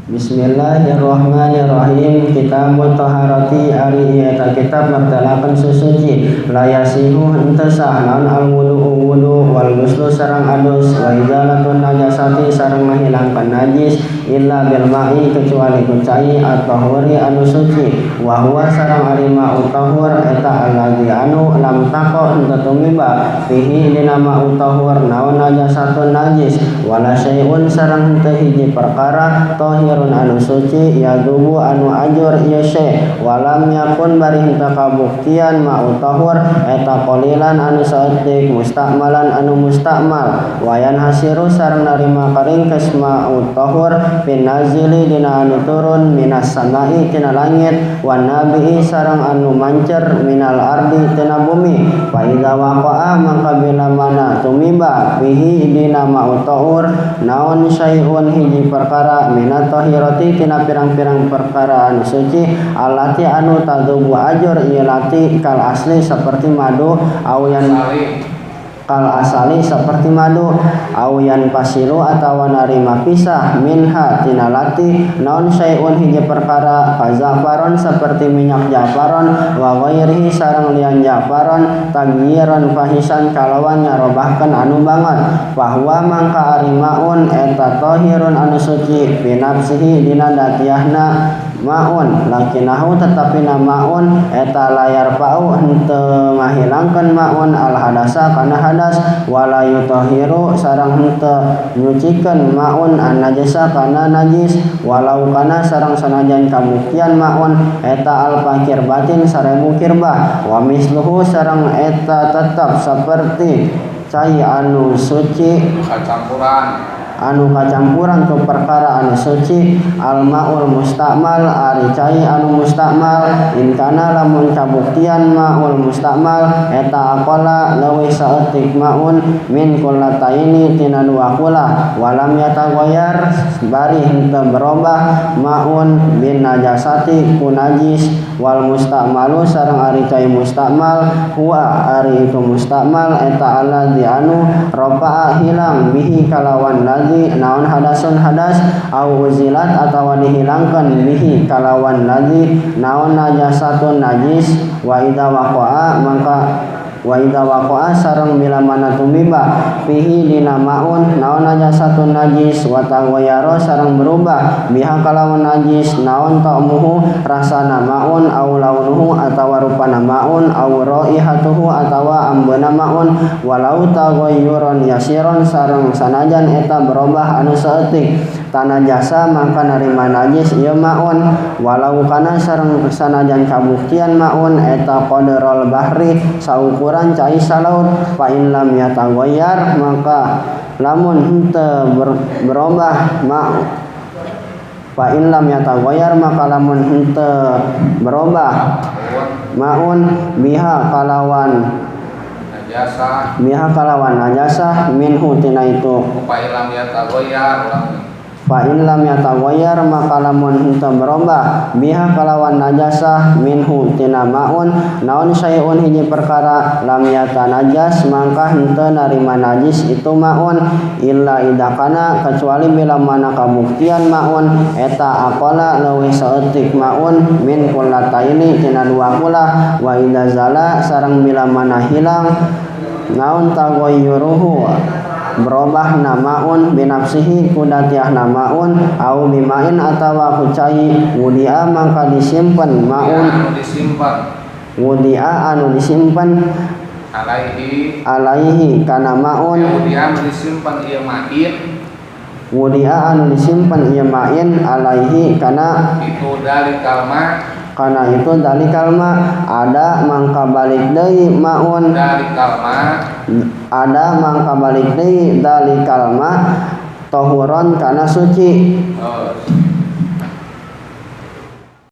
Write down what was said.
Bismillahirrahmanirrahim. Kitabut Taharati ari ieu eta kitab mertelakeun susuci. La yasihu henteu sah naon al wudu wudu wal ghuslu sareng adus wa izalatun najasati sareng ngahilangkeun najis illa bil ma'i kecuali ku cai at-tahuri anu suci wa huwa sareng ari ma'u tahur eta allazi anu lam taqa henteu tumiba fihi dina ma'u tahur naon najasatun najis wala syai'un sareng henteu hiji perkara tahir anu suci yadubu anu ajur ieu syai walam yakun bari henteu kabuktian ma'u tahur eta qalilan anu saeutik mustakmalan anu mustakmal wayan hasiru sareng narima karingkes ma'u tahur pinazili dina anu turun minas samai tina langit wan nabii sareng anu mancer minal ardi tina bumi fa idza waqa'a maka bila mana tumiba bihi dina ma'u tahur naon syai'un hiji perkara minat tahirati tina pirang-pirang perkara anu suci alati anu tadubu ajur ieu lati kal asli seperti madu awian kal asali seperti madu awian pasilu atawa narima pisah minha tina lati naon syai'un hiji perkara kazafaron seperti minyak jafaron wa ghairihi sareng lian jafaron tagyiran fahisan kalawan nyarobahkeun anu banget bahwa mangka ari maun eta tahirun anu suci binafsihi dina datiahna maun lakinahu tetapi na maun eta layar pau henteu ngahilangkeun maun al hadasa kana hadas wala yutahiru sareng henteu nyucikeun maun an najasa kana najis walau kana sareng sanajan kabuktian maun eta al fakir batin 1000 kirbah wa misluhu sareng eta tetap seperti cai anu suci kacampuran anu kacampuran ku perkara anu suci al-maul mustakmal ari cai anu mustakmal inkana lamun kabuktian maul mustakmal eta aqala leuwih saeutik maun min kullataini tina dua kula walam yataghayyar bari henteu berubah maun bin najasati ku najis wal mustakmalu sareng ari cai mustakmal huwa ari itu mustakmal eta alladzi anu rafa'a hilang bihi kalawan ladzi naon hadasun hadas au uzilat atawa dihilangkeun bihi kalawan ladzi naon najasatun najis wa idza waqa'a mangka wa idza waqa'a sareng bila mana tumiba fihi dina maun naon najasatun najis wa taghayyara sareng berubah biha kalawan najis naon ta'muhu rasana maun au launuhu atawa rupana maun au raihatuhu atawa ambeuna maun walau taghayyuran yasiron sareng sanajan eta berubah anu saeutik tanah jasa maka narima najis ieu maun walau kana sareng sanajan kabuktian maun eta qadarul bahri saukuran cai salaut fa in lam yataghayyar maka lamun henteu berubah ma fa in lam yataghayyar maka lamun henteu berubah maun biha kalawan najasa biha kalawan najasah minhu tina itu fa in lam yataghayyar fa in lam yataghayyar maka lamun henteu berubah biha kalawan najasah minhu tina maun naon syai'un hiji perkara lam yatanajas mangka henteu narima najis itu maun illa idakana kecuali bila mana kabuktian maun eta aqala leuwih saeutik maun min kullataini tina dua kula wa idza zala sareng bila mana hilang naon taghayyuruhu berubah namaun binafsihi kudatiah namaun au bimain atawa ku cai wudia mangka disimpen maun wudia anu disimpen alaihi alaihi kana maun wudia anu disimpen ieu main wudia anu disimpen ieu main alaihi kana itu dalikal ma kana itu dalikal ma ada mangka balik deui maun dalikal ma ada mangka balik deui dalikal ma tahuron kana suci. Oh.